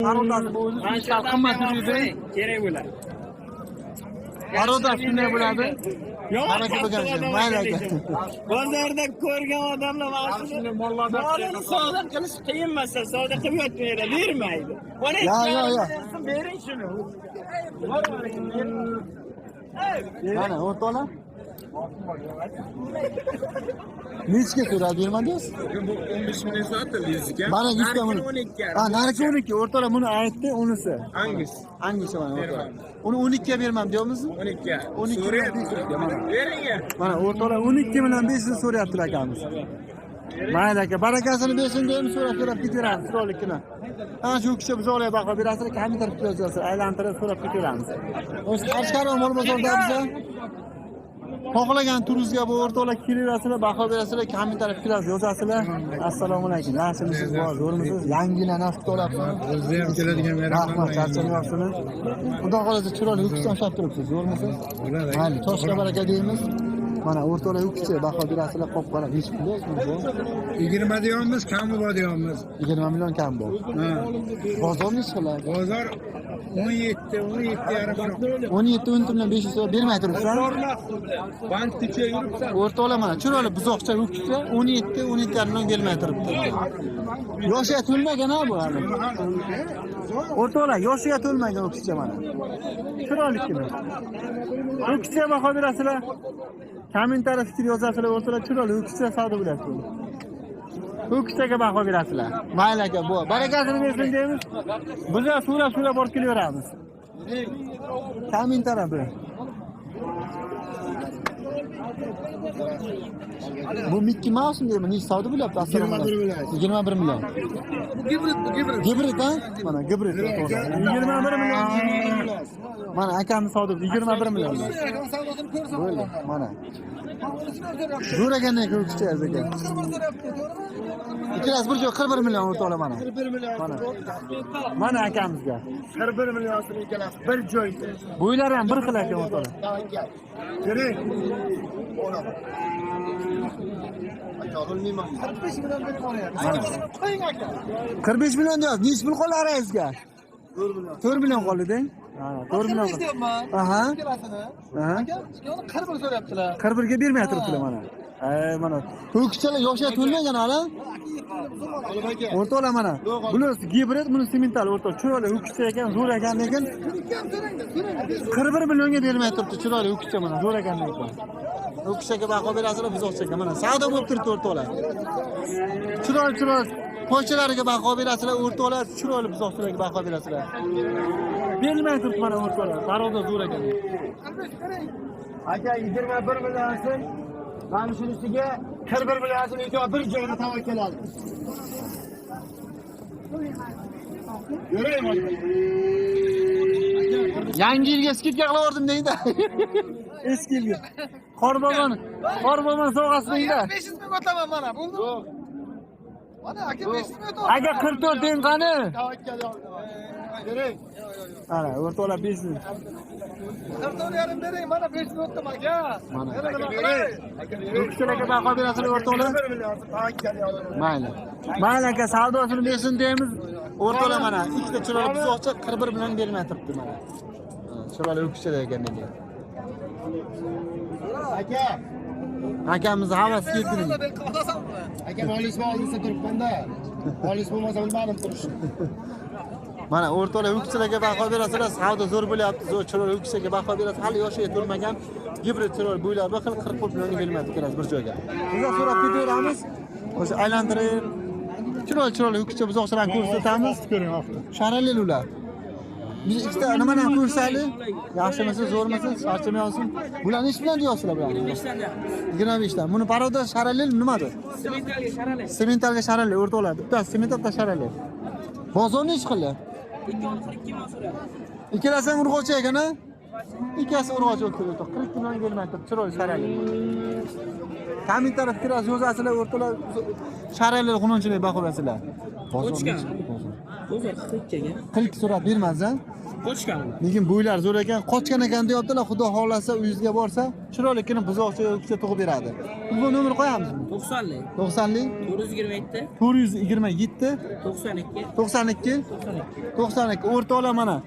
Parodasi bu o'zi sal qimmat yuradi. Kerak bo'ladi. Parodasi shunday bo'ladi. Yo'q, Baraka bo'lgan odam mayli aka. Bozorda ko'rgan odamlar mana shuni molini savdo qilish qiyin masala. Savdo qilib yotmaydi, bermaydi. Mana Yo, yo, yo. Bering shuni. Mana o'rtoqlar. Nechga so'rab bermadingiz? Bu 15 million sotildi yuzga. Mana yuzga buni. 12. Ha, narxi 12. O'rtoqlar buni aytdi, unisi. Hangisi? Hangisi mana o'rtoqlar. Uni 12 ga bermam deyapmizmi? 12. 12 So'rayapti. 500 ga mana. Bering. Mana o'rtoqlar 12 million 500 so'rayaptilar akamiz. Mayli aka, barakasini bersin deymiz, so'rab so'rab ketaveramiz, chiroylikgina. Ana shu kishi buzoqlarga baho berasizlar, kommentar yozasizlar, aylantirib so'rab ketaveramiz. O'zi Qashqadaryo mol bozorida biza xohlagan turingizga bu o'rtoqlar kelaverasizlar, baho berasizlar, kommentar fikr yozasizlar. Assalomu alaykum. Yaxshimisiz, bor, zo'rmisiz? Yangi yil nasib qilyapsiz. O'zi ham keladigan Rahmat, charchamayapsizmi? Xudo xolasa chiroyli ho'kizdan ushlab turibsiz, zo'rmisiz? Mayli, toshga baraka deymiz. Mana o'rtoqlar ho'kizcha baho berasizlar, qop-qora nechi pul bu? 20 deyapmiz, kami bor deyapmiz. 20 million kam bu. Ha. Bozor nechi xil? Bozor 17, 17 yarim. 17 10 million 500 so'm bermay turibsan. Bank ichiga yuribsan. O'rtoqlar mana chiroyli buzoqcha ho'kizcha 17 17 million bermay turibdi. Yoshiga to'lmagan ha bu hali. O'rtoqlar yoshiga to'lmagan ho'kizcha mana. Chiroylikgina. Ho'kizcha baho berasizlar. Kommentariy fikr yozasizlar, o'rtoqlar chiroyli ho'kizcha savdo bo'lyapti. Ho'kizchaga baho berasizlar. Mayli aka, bu barakasini bersin deymiz. Biz ham so'rab so'rab borib kelaveramiz. Kommentariy bu. Bu Mickey Mouse mi deymi? Necha savdo bo'lyapti? Assalomu alaykum. 21 million. Bu gibrid, bu gibrid. Gibrid ha? Mana gibrid. 21 million. Mana akamiz savdo 21 million. Bo'ldi, mana. Zo'r ekan ho'kizcha aka. Ikkalasi bir joy 41 million o'rtoqlar mana. 41 million. Mana. Mana akamizga. 41 million ikkalasi bir joyda. Bo'ylari ham bir xil ekan o'rtoqlar. Tavakkal. Bering. Mana. 45 million deyapsiz. Nechi pul qoldi orangizga? 4 million qoldi deng. Ha, 4 million. qoldi. Aha. Aha. Qirq bir so'rayaptilar. 41 ga bermay turibdilar mana. Ay mana. Ho'kizchalar yoshiga to'lmagan hali. O'rtoqlar mana. Buni gibrid, buni semental o'rtoq. Chiroyli ho'kizcha ekan, zo'r ekan lekin 41 millionga bermay turibdi. Chiroyli ho'kizcha mana, zo'r ekan lekin. Ho'kizchaga baho berasizlar, buzoqchaga mana. Savdo bo'lib turibdi o'rtoqlar. Chiroyli chiroyli qo'ychalariga baho berasizlar, o'rtoqlar, chiroyli buzoqchalarga baho berasizlar. Berilmay turibdi mana o'rtoqlar. Paroda zo'r ekan. Aka 21 millionsin. Mana shunisiga 41 millionsin ikkovi bir joyda tavakkal oldi. Yuring. Yangi yilga skidka qilaverdim deydi. Eski yilga. Qorboboni, Qorbobon sovg'asi deydi. 500 ming o'taman mana, bo'ldimi? Mana aka 500 ming o'taman. Aka 44 deng qani? Tavakkal oldi. Bering. Ana, o'rtoqlar 500. 44,5 bering, mana 500 o'tdim aka. Mana. Yana nima qilay? Ho'kizchalarga baho berasizlar o'rtoqlar. 41 millionsin tavakkal oldi. Mayli. Mayli aka, savdosini bersin deymiz. O'rtoqlar mana ikkita chiroyli buzoqcha 41 million bermay turibdi mana. Ha, chiroyli ho'kizchalar ekan lekin. Aka, Akamiz havas ketdi. Ben qolasan buni. aka olis olsa turibman-da. Olis bo'lmasa bilmadim turishni. Mana o'rtoqlar ho'kizchalarga baho berasizlar, savdo zo'r bo'lyapti, zo'r chiroyli ho'kizchaga baho berasiz. Hali yoshiga to'lmagan gibrid chiroyli bo'ylari bir xil 44 millionga bermaydi ikkalasi bir joyga. Biz so'rab ketaveramiz. O'sha aylantirib chiroyli chiroyli ho'kizcha buzoqchalarni ko'rsatamiz. Ko'ring, oxiri. Sharalil ular. Biz ikkita nimani ham ko'rsaylik, yaxshimisiz, zo'rmisiz, charchamayapsizmi? Bularni nechi bilan deyapsizlar bularni? 25 dan. Buni paroda sharalil nimadir? Sementalga sharali. Sementalga sharalil o'rtoqlar. Bittasi semental, bittasi sharalil. Bozor nechi xil? Ikkovini 42 million so'rayapti. Ikkalasi ham urg'ochi ekan a? Ikkalasi urg'ochi bo'lib turibdi. 42 million bermay turibdi. Chiroyli sharalil. Kommentariy fikr yozasizlar, o'rtoqlar. Sharalil qununchilik baho berasizlar. Bozor O'chgan. nechi xil bozor? Bozor 42 ga. 42 so'rab bermaz a? Qochgan. Lekin bo'ylari zo'r ekan, qochgan ekan deyaptilar. Xudo xohlasa uyingizga borsa, chiroylikkina buzoqcha o'kcha tug'ib beradi. Telefon nomer qo'yamizmi? 90lik. 90lik 427 427 92 92 92. 92. O'rtoqlar, mana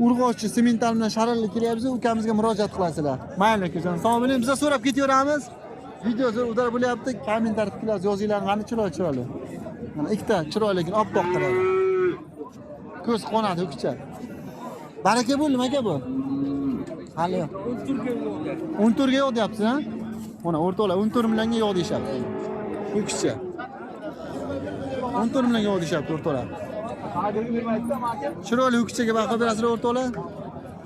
urg'ochi semental bilan sharalli kelyapmiz, ukamizga murojaat qilasizlar. Mayli akajon, sog' bo'ling, biz so'rab ketaveramiz. Video zo'r удар bo'lyapti, kommentar fikrlar yozinglar, qani chiroyli chiroyli. Mana ikkita chiroyligini oppoq qiladi. Ko'z qonadi o'kicha. Baraka bo'ldimi aka bu? Hali yo'q. 14 ga yo'q deyapsiz, ha? Mana o'rtoqlar 14 millionga yo'q deyishyapti. O'kicha. 14 millionga yo'q deyishyapti o'rtoqlar. Chiroyli o'kichaga baho berasizlar o'rtoqlar.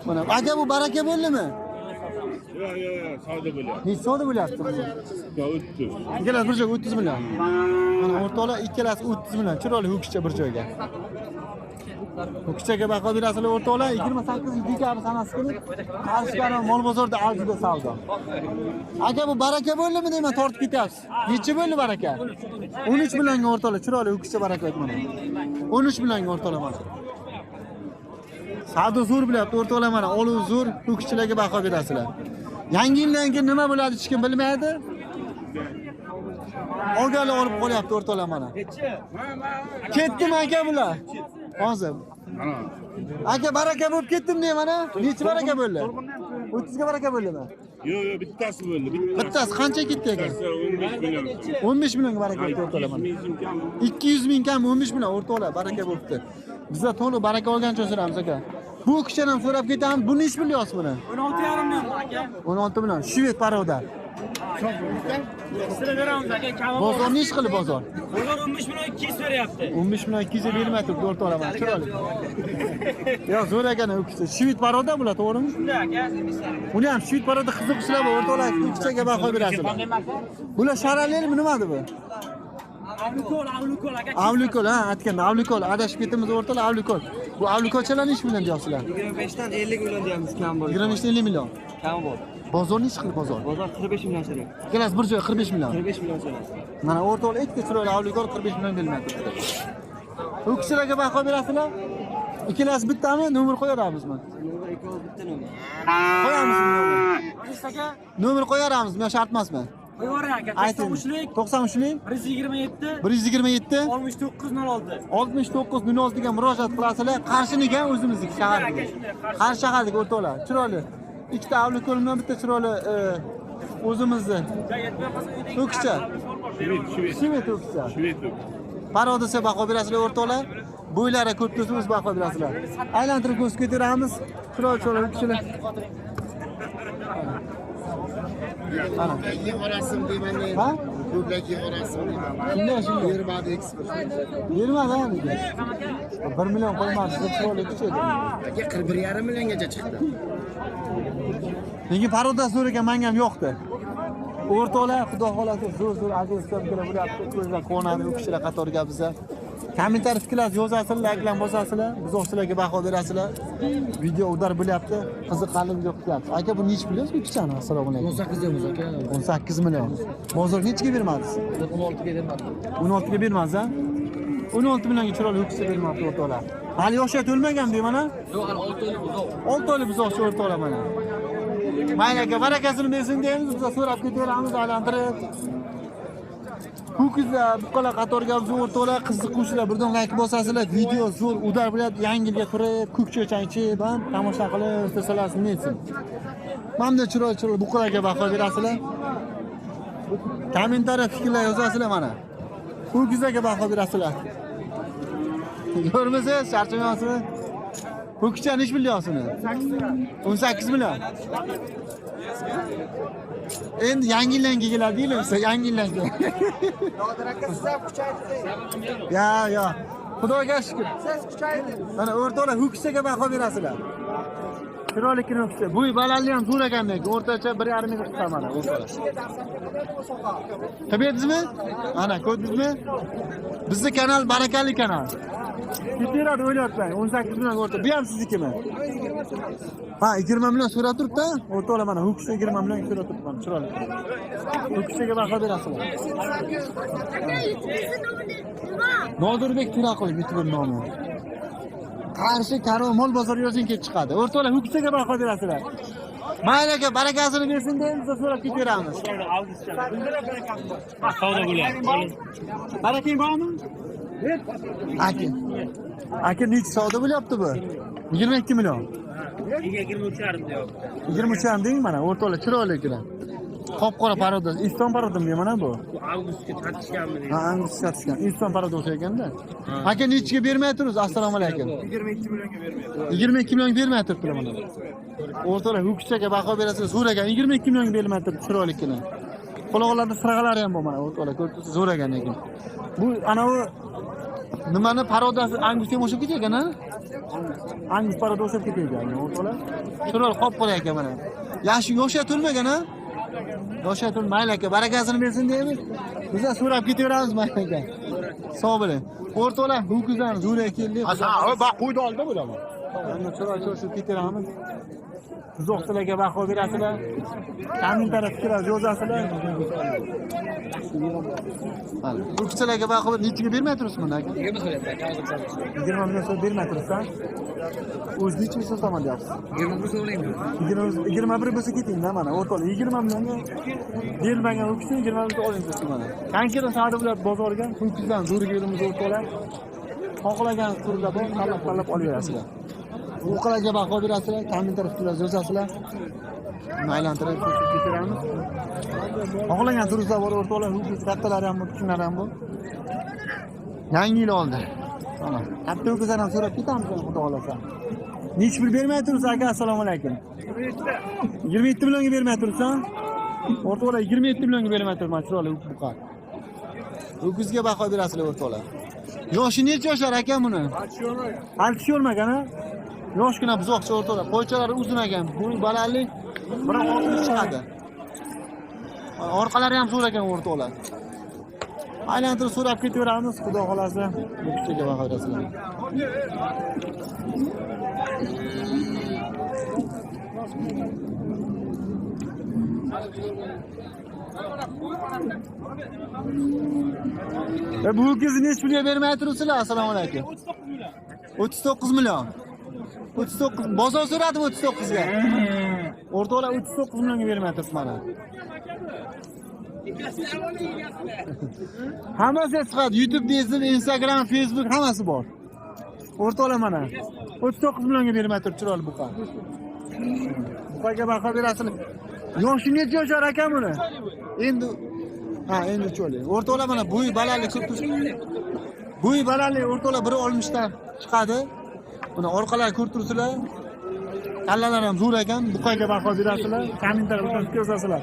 Mana aka, bu baraka bo'ldimi? Yo'q, yo'q, yo'q, savdo bo'lyapti. Necha savdo bo'lyapti bu? Yo'q, 30. Ikkalasi bir joyga 30 million. Mana o'rtoqlar, ikkalasi 30 million. Chiroyli ho'kizcha bir joyga. Ho'kizchaga baho berasizlar o'rtoqlar. 28 dekabr sanasi kuni Qarshi mol bozorida avjida savdo. Aka, bu baraka bo'ldimi deyman, tortib ketyapsiz. Necha bo'ldi baraka? 13 millionga o'rtoqlar, chiroyli ho'kizcha baraka mana. 13 millionga o'rtoqlar mana. Savdo zo'r bo'lyapti o'rtoqlar mana, oluv zo'r, ho'kizchalarga baho berasizlar. Yangi yildan keyin nima bo'ladi hech kim bilmaydi. Olganlar olib qolyapti o'rtoqlar mana. Ketdimi aka bular? Hozir. Aka, baraka bo'lib ketdim deyman ha. Necha baraka bo'ldi? 30 ga baraka bo'ldimi? Yo'q, yo'q, bittasi bo'ldi, bittasi. Bittasi qancha ketdi aka? Bittasi 15 million. 15 millionga baraka bo'ldi o'rtoqlar mana. 200 ming kam 15 million o'rtoqlar baraka bo'libdi. Bizlar to'liq baraka olgancha so'ramiz aka. Bu kishidan ham so'rab ketamiz. Bu nechi pul yozib buni? 16,5 million aka. 16 million. Shved paroda. Sizlar beramiz aka, kami. Bozor nechi qilib bozor? Bozor 15 million 200 beryapti. 15 million 200 ga bermay turibdi o'rtoqlar mana chiroyli. Yo, zo'r ekan u kishi. Shved paroda bular, to'g'rimi? Shunday aka. Uni ham shved paroda qiziqchilar bor o'rtoqlar, u kishiga baho berasizlar. Bular sharalimi nimadi bu? Avlikol, avlikol aka. Avlikol, ha, aytganda avlikol. Adashib ketamiz o'rtoqlar, avlikol. Bu avlikolchalar nechi million deyapsizlar? 25 dan 50 million deyapmiz, kam bo'ldi. 25 dan 50 million. Kam bo'ldi. Bozor nechi qilib bozor? Bozor 45 million so'rayapti. Ikkalasi bir joy 45 million. 45 million so'rayapti. Mana o'rtoqlar, ikkita chiroyli avlikol 45 million bermay turibdi. U kishilarga baho berasizlar? Ikkalasi bittami? Nomer qo'yaramizmi? Nomer ikkovi bitta nomer. Qo'yamizmi nomer? Aziz aka, Nomer qo'yaramizmi yo shart emasmi? qo'yavering aka. Ayting. 93lik 93lik 127 127 69 06. 69 06 ga murojaat qilasizlar. Qarshiniki ham o'zimizniki shahar. Aka, shunday, Qarshi. Qarshi shaharlik o'rtoqlar. Chiroyli. Ikkita avlikol bilan bitta chiroyli o'zimizni Ho'kizcha. Shved, shved. Shved ho'kizcha. Shved. Parodasa baho berasizlar o'rtoqlar. Bo'ylari ko'p tursa o'z baho berasizlar. Aylantirib ko'rsatib ketaveramiz. Chiroyli chiroyli kishilar. Mana. Yig'orasim deyman. Ha? Ko'plak yig'orasim deyman. Shunday, shunday. Bermadi ekspert. Bermadi ha nega? 1 million qo'ymadi, chiroyli kishi edi. Aka 41,5 milliongacha chiqdi. Lekin parodasi zo'r ekan, menga ham yoqdi. O'rtoqlar, xudo xolasa zo'r zo'r aziz syomkalar bo'lyapti. Ko'zlar quvonadi u kishilar qatoriga biza. Kommentariy fikrlar yozasizlar, layklar bosasizlar, buzoqchilarga baho berasizlar. Video удар bo'lyapti, qiziqarli video qilyapti. Aka, bu nechi pul bu kichani? Assalomu alaykum. 18 deymiz aka. 18 million. Bozorga nechiga bermadingiz? 16 ga bermadim. 16 ga bermaz, ha? 16 millionga chiroyli ho'kizcha bermabdi o'rtoqlar. Hali yoshga to'lmagan deyman, ha? Yo'q, hali 6 oylik buzoq. 6 oylik buzoqchi o'rtoqlar mana. Mayli aka, barakasini bersin deymiz, biz so'rab ketaveramiz aylantirib. Ho'kizlar, buqalar qatoriga biz o'rtoqlar, qiziquvchilar birdan like bosasizlar, video zo'r удар bo'ladi, yangi yilga turib, ko'k choy ichib, ham tomosha qilib, o'tirsalar nima etsin. Mana bunday chiroyli chiroyli buqalarga baho berasizlar. Kommentariy fikrlar yozasizlar mana. Ho'kizlarga baho berasizlar. Ko'rmisiz, charchamayapsizmi? Ho'kizcha nechi million uni? 18 million. Endi yangi yildan keyin keladi deylik, yangi yildan keyin. Nodir aka, siz ham kuchaytiring. Ya, ya. Xudoga shukr. Siz kuchaytiring. Mana o'rtoqlar ho'kizchaga baho berasizlar. Chiroyli ho'kizcha. Bo'y balandli ham zo'r ekan lekin o'rtacha 1.5 metr qisqa mana o'rtoqlar. Qilib berdingizmi? Ana, ko'rdingizmi? Bizning kanal barakali kanal. Ketaveradi, o'ylayapman. 18 million o'rta. Bu ham siznikimi? Ha, 20 million so'rab turibdi. O'rtoqlar mana ho'kizga 20 million so'rab turibman, chiroyli. Ho'kizga baho berasizlar. Nodirbek To'raqulov YouTuber nomi. Qarshi Karvon mol bozori yozing kelib chiqadi. O'rtoqlar ho'kizga baho berasizlar. Mayli aka, barakasini bersin deymiz, so'rab ketaveramiz. Savdo bo'lyapti. Barakang bormi? Aka. Aka necha savdo bo'lyapti bu? 22 million. 23,5 deyapti. 23 ham deng mana, o'rtoqlar chiroyli ekan. Qop-qora порода, Iston порода mi mana bu? Bu avgustga tatishganmi deydi. Ha, angus satishgan. Iston порода o'xshaganda. Aka nechiga bermay turibsiz? Assalomu alaykum. 22 millionga bermayapti. 22 millionga bermay turibdilar mana. O'rtoqlar ho'kizchaga baho berasizlar, zo'r ekan. 22 millionga bermay turibdi, chiroylikini. Quloqlarida sirg'alari ham bor mana, o'rtoqlar ko'rib turibsiz, zo'r ekan lekin. Bu anavi nimani порода si angusga ham o'xshab ketgan a? Angus порода o'xshab ketgan, o'rtoqlar. Chiroyli qop-qora ekan mana. Yaxshi yoshga to'lmagan a? Yoshga to'l, mayli aka, barakasini bersin deymiz. Biz ham so'rab ketaveramiz mayli aka. Sog' bo'ling. O'rtoqlar, ho'kizlarni zo'rga keldik. Ha, bak qo'ydi oldi bular. Endi chiroyli ko'rishib ketaveramiz. Buzoqchilarga baho berasizlar. Kommentariy fikrlar yozasizlar. Hali. Ho'kizchalarga baho ber, nechiga bermay turibsiz buni aka? 20 million so'm bermay turibsiz. O'zi necha so'm sotaman deyapsiz? 21 bo'lsa ketingda mana o'rtoqlar 20 millionga berilmagan ho'kizni 20 millionga oling siz mana. Konkirin savdo bo'lyapti bozorga. Ho'kizdan zo'riga yurimiz o'rtoqlar. Xohlagan turda bor, tanlab tanlab olaverasizlar. Buqalarga baho berasizlar, kommentariy fikrlar yozasizlar. Buni aylantirib ko'chib ketaveramiz. Xohlagan turistlar bor o'rtoqlar, ho'kiz kattalari ham bor, kichkinalari ham bor. Yangi yil oldi. Mana, katta ho'kizlarni ham so'rab ketamiz, xudo xohlasa. Nechi pul bermay turibsiz aka? Assalomu alaykum. 27 millionga bermay turibsan? O'rtoqlar 27 millionga bermay turibman, chiroyli buqa. Ho'kizga baho berasizlar o'rtoqlar. Yoshi necha yoshlar aka buni? Hali tish yormagan a? Yoshgina buzoqcha o'rtoqlar. Qo'ychalari uzun ekan, bo'yi balandlik, biroq 60 chiqadi. Orqalari ham zo'r ekan o'rtoqlar. Aylantirib so'rab ketaveramiz, xudo xolasa. Bu kuchaga baho berasizlar. Bu ho'kizni nechi pulga bermay turibsizlar? Assalomu alaykum. 39 million. 39 bozor so'radimi 39 ga? O'rtoqlar 39 millionga bermay turibsiz mana. Hammasi chiqadi. YouTube deysiz, Instagram, Facebook hammasi bor. O'rtoqlar mana. 39 millionga bermay turib chiroyli buqa. Buqaga baho berasizlar. Yoshi necha yoshar aka buni? Endi ha, endi 3 oylik. O'rtoqlar mana bo'yi balandlik ko'p turibdi. Bo'yi balandlik o'rtoqlar 1.60 dan chiqadi. Buni orqalari ko'rib turibsizlar. Kallalari ham zo'r ekan. Buqaga baho berasizlar. Kommentariy bilan fikr yozasizlar.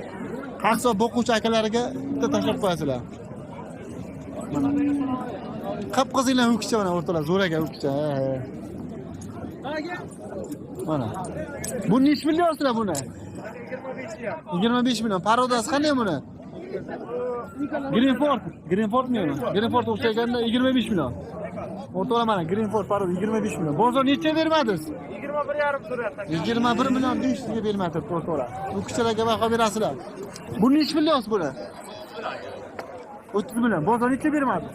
Qassob boquvchi akalariga bitta tashlab qo'yasizlar. Mana. Qip-qizil ho'kizcha mana o'rtoqlar, zo'r ekan ho'kizcha. Mana. Bu nechi million sizlar buni? 25 million. Порода si qanday buni? Greenford, Greenford mi? Greenford o'xshaganda 25 million. O'rtoqlar mana Greenford порода 25 million. Bozor necha bermadingiz? 21,5 so'rayapti. 21 million 500 ga bermadi o'rtoqlar. Bu kuchalarga baho berasizlar. Bu nechi million buni? 30 million. Bozor necha bermadi?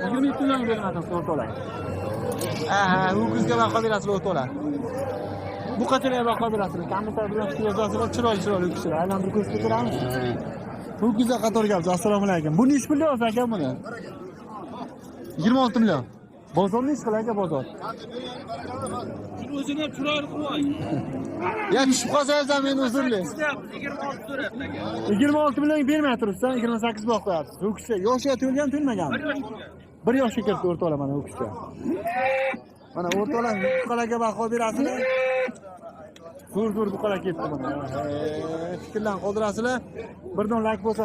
27 million bermadi o'rtoqlar. Ha, ho'kizga baho berasizlar o'rtoqlar. Bu qanchaga baho berasizlar? Kommentariy bilan fikr yozasizlar, chiroyli chiroyli ho'kizlar. Aylantirib ko'rsatib turamiz. Ho'kizlar qatorga olamiz. Assalomu alaykum. Bu nechi million aka buni? 26 million. Bozor nechi qil aka bozor? O'zini chiroyli qilib Ya tushib qolsangiz ham meni uzrli. 26 so'rayapti aka. 26 million bermay turibsan, 28 bog' qo'yapsiz. Ho'kizcha yoshga to'lgan, to'lmaganmi? 1 yoshga kiribdi o'rtoqlar mana ho'kizcha. Mana o'rtoqlar buqalarga baho berasizlar. Zo'r zo'r buqalar ketdi mana. Fikrlarni qoldirasizlar. Bir don like bo'lsa